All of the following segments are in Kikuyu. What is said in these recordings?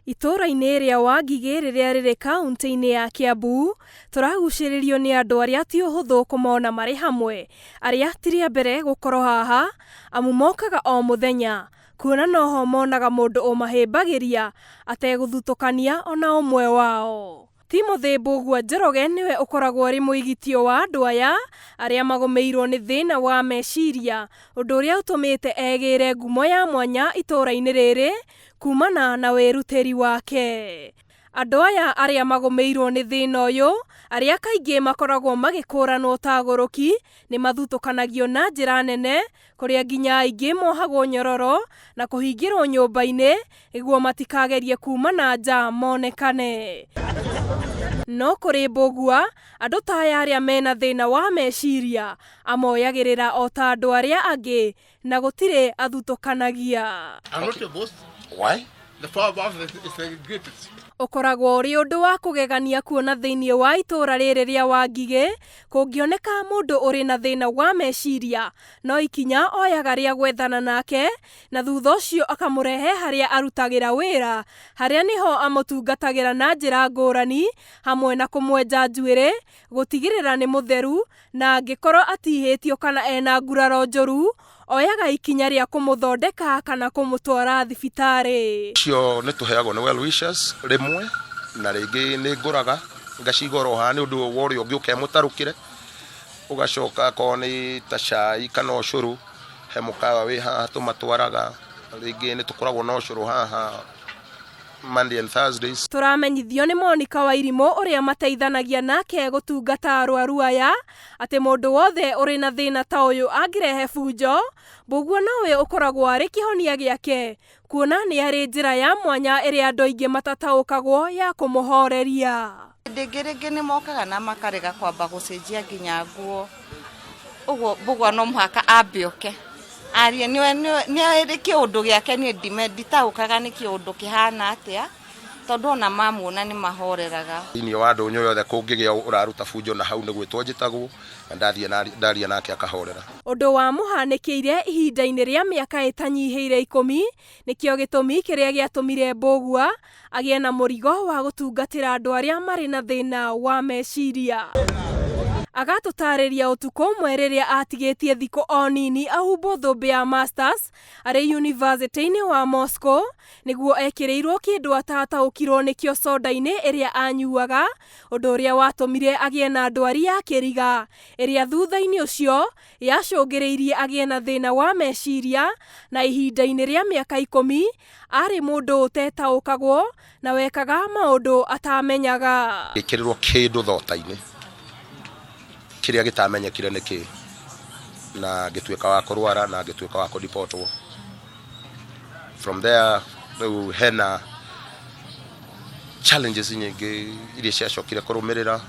Itũũra-inĩ rĩa Wangigĩ rĩrĩa rĩrĩ kaunti-inĩ ya Kiambu, tũragucĩrĩrio nĩ andũ arĩa ti ũhũthũ kũmona marĩ hamwe, arĩa ti rĩa mbere gũkorwo haha, amu mokaga o mũthenya, kuona noho monaga mũndũ ũmahĩmbagĩria ategũthutũkania ona ũmwe wao. Timothy Mbugua Njoroge nĩwe ũkoragwo arĩ mũigitio wa andũ aya arĩa magũmĩirwo nĩ thĩna wa meciria, ũndũ ũrĩa ũtũmĩte egĩre ngumo ya mwanya itũũra-inĩ rĩrĩ kumana na wĩrutĩri wake. Andũ aya arĩa magũmĩirwo nĩ thĩna ũyũ, arĩa kaingĩ makoragwo magĩkũranwo ta agũrũki, nĩ mathutũkanagio na njĩra nene, kũrĩa nginya aingĩ mohagwo nyororo na kũhingĩrwo nyũmba-inĩ nĩguo matikagerie kuma na nja monekane. No kũrĩ Mbũgua, andũ ta aya arĩa mena thĩna wa meciria amoyagĩrĩra o ta andũ arĩa angĩ na gũtirĩ athutũkanagia. I'm not your boss. Why? The power above is the greatest. Ũkoragwo ũrĩ ũndũ wa kũgegania kuona thĩinĩ wa itũũra rĩrĩ rĩa Wangigĩ kũngĩoneka mũndũ ũrĩ na thĩna wa meciria, no ikinya oyaga rĩa gwethana nake na thutha ũcio akamũrehe harĩa arutagĩra wĩra, harĩa nĩho amũtungatagĩra na njĩra ngũrani, hamwe na kũmwenja njuĩrĩ, gũtigĩrĩra nĩ mũtheru, na angĩkorwo atihĩtio kana ena nguraro njũru, oyaga ikinya rĩa kũmũthondeka kana kũmũtwara thibitarĩ. Icio nĩ tũheagwo nĩ well wishers rĩmwe na rĩngĩ nĩ ngũraga ngaciga oro haha nĩ ũndũ wa ũrĩa ũngĩ ũkemũtarũkĩre, ũgacoka akorwo nĩ ta cai kana ũcũrũ, he mũkawa wĩ haha tũmatwaraga, rĩngĩ nĩ tũkoragwo na ũcũrũ haha Monday and Thursdays. Tũramenyithio nĩ Monica Wairimũ ũrĩa mateithanagia nake gũtungata arwaru aya atĩ mũndũ wothe ũrĩ na thĩna ta ũyũ angĩrehe bunjo, Mbũguo nowe ũkoragwo arĩ kĩhonia gĩake, kuona nĩ arĩ njĩra ya mwanya ĩrĩa andũ aingĩ matataũkagwo ya kũmũhoreria. Hĩndĩ ĩngĩ rĩngĩ nĩ mokaga na makarega kwamba gũcenjia nginya nguo, ũguo Mbũgua no mũhaka ambe oke arie, nĩ arĩ kĩũndũ gĩake, niĩ nditaũkaga nĩ kĩũndũ kĩhana atĩa, tondũ ona mamuona nĩ mahoreraga. Thĩinĩ wa ndũnyũ yothe kũngĩgĩa ũraruta bunjo na hau nĩ gwĩtwo njĩtagwo, na ndathiĩ ndaria nake akahorera. Ũndũ wa mũhanĩkĩire ihinda-inĩ rĩa mĩaka ĩtanyihĩire 10 nĩkĩo gĩtũmi kĩrĩa gĩatũmire Mbũgua agĩe na mũrigo wa gũtungatĩra andũ arĩa marĩ na thĩna wa meciria. Agatũtarĩria ũtukũ ũmwe rĩrĩa atigĩtie thikũ o nini ahumbwo thũmbĩ ya Masters arĩ yunivasĩtĩ-inĩ wa Moscow nĩguo ekĩrĩirwo kĩndũ atataũkirwo nĩkĩo soda-inĩ ĩrĩa anyuaga, ũndũ ũrĩa watũmire agĩe na ndwari ya kĩriga ĩrĩa thutha-inĩ ũcio yacũngĩrĩirie agĩe na thĩna wa meciria, na ihinda-inĩ rĩa mĩaka 10 arĩ mũndũ ũtetaũkagwo na wekaga maũndũ atamenyaga. Gĩkĩrĩrwo kĩndũ thota-inĩ kĩrĩa gĩtamenyekire nĩ kĩ, na ngĩtuĩka wa kũrwara na ngĩtuĩka wa kũribotwo. From there rĩu hena challenges nyingĩ iria ciacokire kũrũmĩrĩra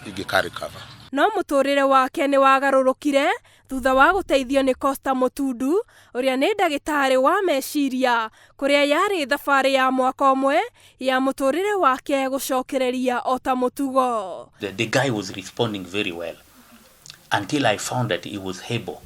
ingĩka recover. No mũtũrĩre wake nĩ wagarũrũkire thutha wa gũteithio nĩ Costa Mũtundu ũrĩa nĩ ndagĩtarĩ wa meciria, kũrĩa yarĩ thabarĩ ya mwaka ũmwe ya mũtũrĩre wake gũcokereria o ta mũtugo. The guy was responding very well until I found that he was able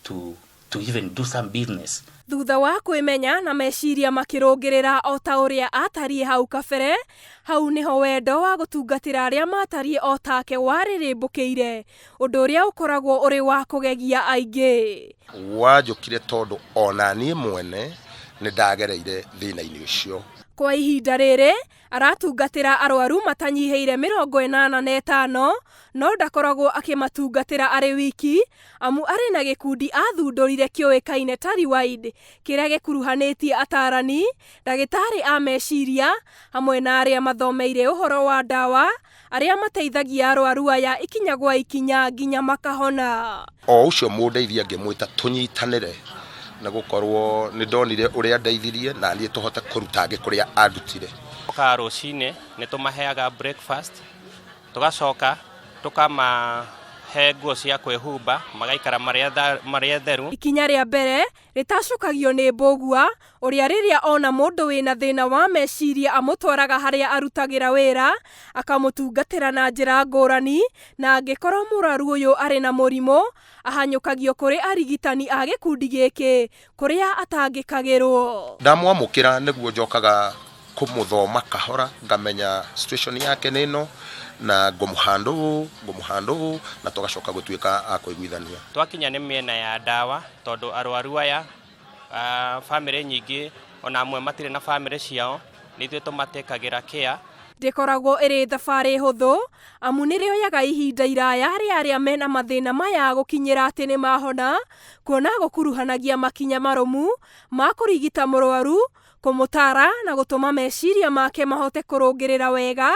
to even do some business. Thutha wa kwĩmenya na meciria makĩrũngĩrĩra o ta ũrĩa atariĩ hau kabere, hau nĩho wendo wa gũtungatĩra arĩa matariĩ o take warĩrĩmbũkĩire, ũndũ ũrĩa ũkoragwo ũrĩ wa kũgegia aingĩ. Wanjũkire tondũ ona niĩ mwene nĩ ndagereire thĩna-inĩ ũcio. Kwa ihinda rĩrĩ aratungatĩra arwaru matanyihĩire 85, no ndakoragwo akĩmatungatĩra arĩ wiki, amu arĩ na gĩkundi athundũrire kĩũĩkaine ta Rewind, kĩrĩa gĩkuruhanĩtie atarani, ndagĩtarĩ a meciria, hamwe na arĩa mathomeire ũhoro wa ndawa, arĩa mateithagia arwaru aya ikinya gwa ikinya nginya makahona. O ũcio mũndeithia ngĩmwĩta tũnyitanĩre, na gũkorwo nĩ ndonire ũrĩa ndeithirie na niĩ tũhote kũruta angĩ kũrĩa andutire. Tũkaga rũcinĩ nĩ tũmaheaga breakfast, tũgacoka He nguo cia kwĩhumba, magaikara marĩ atheru. Ikinya rĩa mbere rĩtacũkagio nĩ Mbũgua, ũrĩa rĩrĩa ona mũndũ wĩna thĩna wa meciria amũtwaraga harĩa arutagĩra wĩra, akamũtungatĩra na njĩra ngũrani, na angĩkorwo mũrwaru ũyũ arĩ na mũrimũ, ahanyũkagio kũrĩ arigitani a gĩkundi gĩkĩ kũrĩa atangĩkagĩrwo. Ndamwamũkĩra nĩguo njokaga kũmũthoma kahora, ngamenya situation yake nĩ ĩno, na ngũmũhandũ ũũ, ngũmũhandũ ũũ, na tũgacoka gũtuĩka a kũiguithania. Twakinya nĩ mĩena ya ndawa, tondũ arwaru aya bamĩrĩ nyingĩ ona amwe matirĩ na bamĩrĩ ciao, nĩ ithuĩ tũmatekagĩra care. Ndĩkoragwo ĩrĩ thabarĩ hũthũ, amu nĩrĩoyaga ihinda iraya rĩa arĩa mena mathĩna maya gũkinyĩra atĩ nĩ mahona, kuona gũkuruhanagia makinya marũmu ma kũrigita mũrwaru, kũmũtara na gũtũma meciria make mahote kũrũngĩrĩra wega,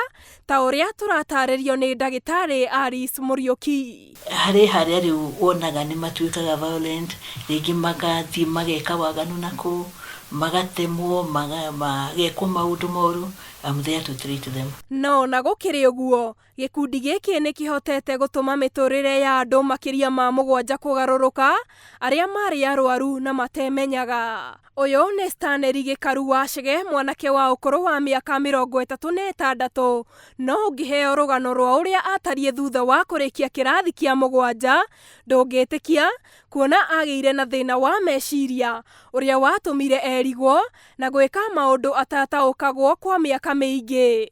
ta ũrĩa tũratarĩrio nĩ ndagĩtarĩ Alice Mũriũki. Harĩ harĩa rĩu wonaga nĩ matuĩkaga violent, rĩngĩ magathiĩ mageka waganu nakũu, magatemwo, magekwo maũndũ moru. I'm there to treat them. No na gũkĩrĩ ũguo, gĩkundi gĩkĩ nĩ kĩhotete gũtũma mĩtũrĩre ya andũ makĩria ma 7 kũgarũrũka, arĩa marĩ arwaru na matemenyaga. Ũyũ nĩ Stanley Gĩkaru wa Chege, mwanake wa ũkũrũ wa mĩaka 36, no ũngĩheo rũgano rwa ũrĩa atariĩ thutha wa kũrĩkia kĩrathi kĩa 7, ndũngĩtĩkia, kuona agĩire na thĩna wa meciria ũrĩa watũmire erigwo na gwĩka maũndũ atataũkagwo kwa mĩaka mĩingĩ.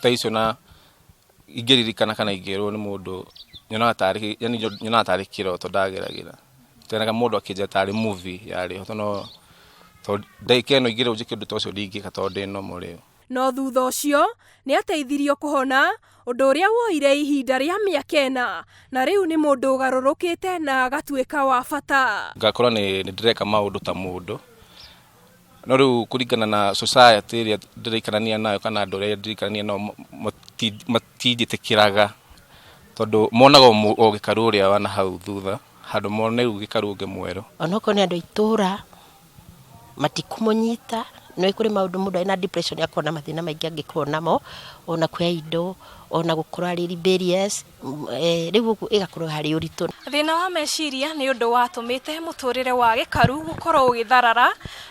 Ta icio na ingĩririkana kana ingĩrwo nĩ mũndũ, nyonaga tarĩ kĩroto ndageragĩra. Tenaga mũndũ akĩnjĩra tarĩ movie yarĩ ho, no tondũ ndagĩka ĩno ingĩrwo njĩke ũndũ ta ũcio ndingĩka tondũ ndĩ normal rĩu. No thutha ũcio nĩ ateithirio kũhona, ũndũ ũrĩa woire ihinda rĩa mĩaka 4, na rĩu nĩ mũndũ ũgarũrũkĩte na agatuĩka wa bata. Ngakorwo nĩ ndĩreka maũndũ ta mũndũ, no rĩu kũringana na society ĩrĩa ndĩraikarania nayo kana andũ arĩa ndĩraikarania nao matinjĩtĩkĩraga, tondũ monaga o Gĩkaru ũrĩa wa nahau thutha, handũ mone rĩu Gĩkaru ũngĩ mwerũ. Onokorwo nĩ andũ a itũũra matikũmũnyita, no kũrĩ maũndũ mũndũ arĩ na depression akorwo na mathĩna maingĩ angĩkorwo namo, ona kuoya indo, ona gũkorwo arĩ rebellious, rĩu ũguo ĩgakorwo harĩ ũritũ. Thĩna wa meciria nĩ ũndũ watũmĩte mũtũrĩre wa Gĩkaru gũkorwo ũgĩtharara,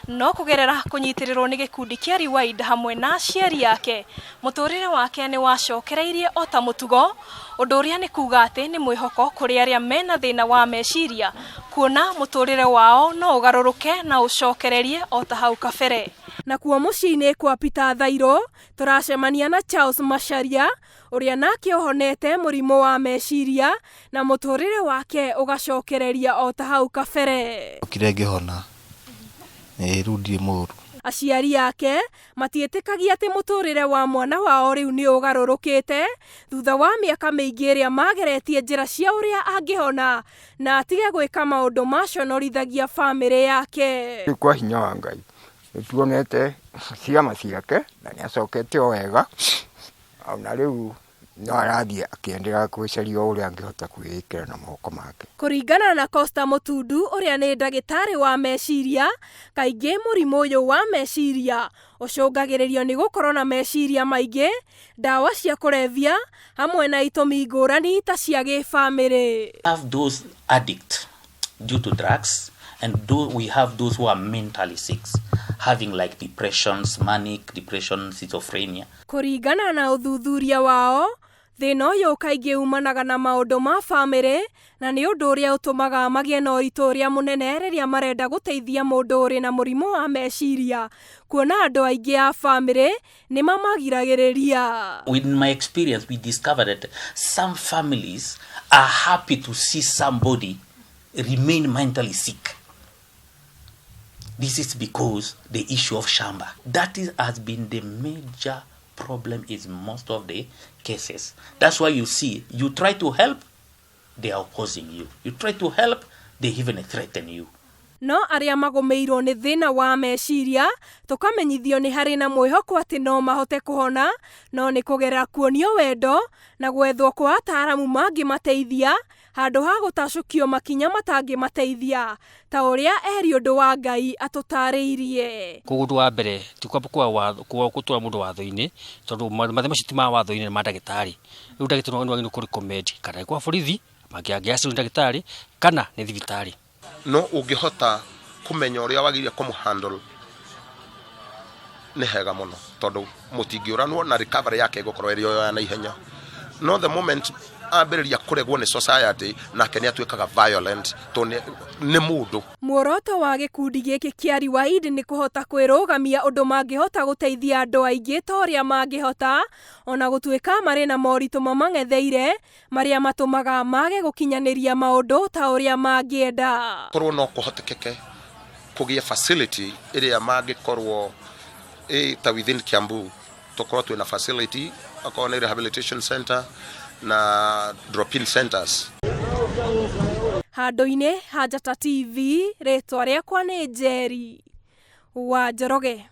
no kũgerera kũnyitĩrĩrwo nĩ gĩkundi kĩa Rewind hamwe na aciari ake, mũtũrĩre wake nĩ wacokereirie o ta mũtugo, ũndũ ũrĩa nĩ kuga atĩ nĩ mwĩhoko kũrĩ arĩa mena thĩna wa meciria, kuona mũtũrĩre wao no ũgarũrũke na ũcokererie o ta hau kabere. Nakuo mũciĩ-inĩ kwa Peter Thairũ, tũracemania na Charles Macharia, ũrĩa nake ũhonete mũrimũ wa meciria na mũtũrĩre wake ũgacokereria o ta hau kabere. Okire ngĩhona, rĩu ndirĩ mũru. Aciari ake matiĩtĩkagia atĩ mũtũrĩre wa mwana wao rĩu nĩ ũgarũrũkĩte thutha wa mĩaka mĩingĩ ĩrĩa mageretie njĩra cia ũrĩa angĩhona na atige gwĩka maũndũ maconorithagia bamĩrĩ yake. Rĩu kwa hinya wa Ngai nĩ tuonete ciama ciake na nĩ acokete o wega, ona rĩu no arathiĩ akĩenderea gwĩcaria ũrĩa angĩhota kwĩĩkĩra na moko make. Kũringana na Costa Mũtundu ũrĩa nĩ ndagĩtarĩ wa meciria, kaingĩ mũrimũ ũyũ wa meciria ũcũngagĩrĩrio nĩ gũkorwo na meciria maingĩ, ndawa cia kũrebia hamwe na itũmi ngũrani ta cia gĩbamĩrĩ. Have those addict due to drugs, and do we have those who are mentally sick, having like depressions, manic depression, schizophrenia. Kũringana na ũthuthuria wao, thĩna ũyũ kaingĩ umanaga na maũndũ ma bamĩrĩ na nĩ ũndũ ũrĩa ũtũmaga magĩe na ũritũ ũrĩa mũnene rĩrĩa marenda gũteithia mũndũ ũrĩ na mũrimũ wa meciria, kuona andũ aingĩ a bamĩrĩ nĩ mamagiragĩrĩria. In my experience, we discovered that some families are happy to see somebody remain mentally sick. This is because the issue of shamba. That has been the major problem in most of the cases. That's why you see, you try to help, they are opposing you. You try to help, they even threaten you. No arĩa magũmĩirwo nĩ thĩna wa meciria, tũkamenyithio nĩ harĩ na mwĩhoko atĩ no mahote kũhona, no nĩ kũgerera kuonio wendo na gwethwo kwa ataaramu mangĩmateithia handũ ha gũtacũkio makinya matangĩmateithia ta ũrĩa eri ũndũ wa Ngai atũtarĩirie. Koguo ũndũ wa mbere ti kwamba gũtwara mũndũ watho-inĩ, tondũ mathĩna macio ti ma watho-inĩ, nĩ ma ndagĩtarĩ. Rĩu ndagĩtarĩ nĩ wagĩrĩirwo kũ recommend kana kwa borithi Mangĩacirwo nĩ ndagĩtarĩ kana nĩ thibitarĩ. No ũngĩhota kũmenya ũrĩa wagĩrĩire kũmũhandle nĩ hega mũno, tondũ mũtingĩũranwo na recovery yake ĩgũkorwo ĩrĩ o ya naihenya. No the moment ambĩrĩria kũregwo nĩ society, nake nĩ atuĩkaga violent, tondũ nĩ mũndũ. Muoroto wa gĩkundi gĩkĩ kĩa Rewind nĩ kũhota kwĩrũgamia ũndũ mangĩhota gũteithia andũ aingĩ ta ũrĩa mangĩhota, ona gũtuĩka marĩ na moritũ mamang'etheire marĩa matũmaga mage gũkinyanĩria maũndũ ta ũrĩa mangĩenda. Korwo no kũhotekeke kũgĩe facility ĩrĩa mangĩkorwo ta within Kiambu, tũkorwo twĩna facility akorwo nĩ rehabilitation center na drop-in centers. Handũ-inĩ ha Njata TV, rĩtwa rĩakwa nĩ Njeri wa Njoroge.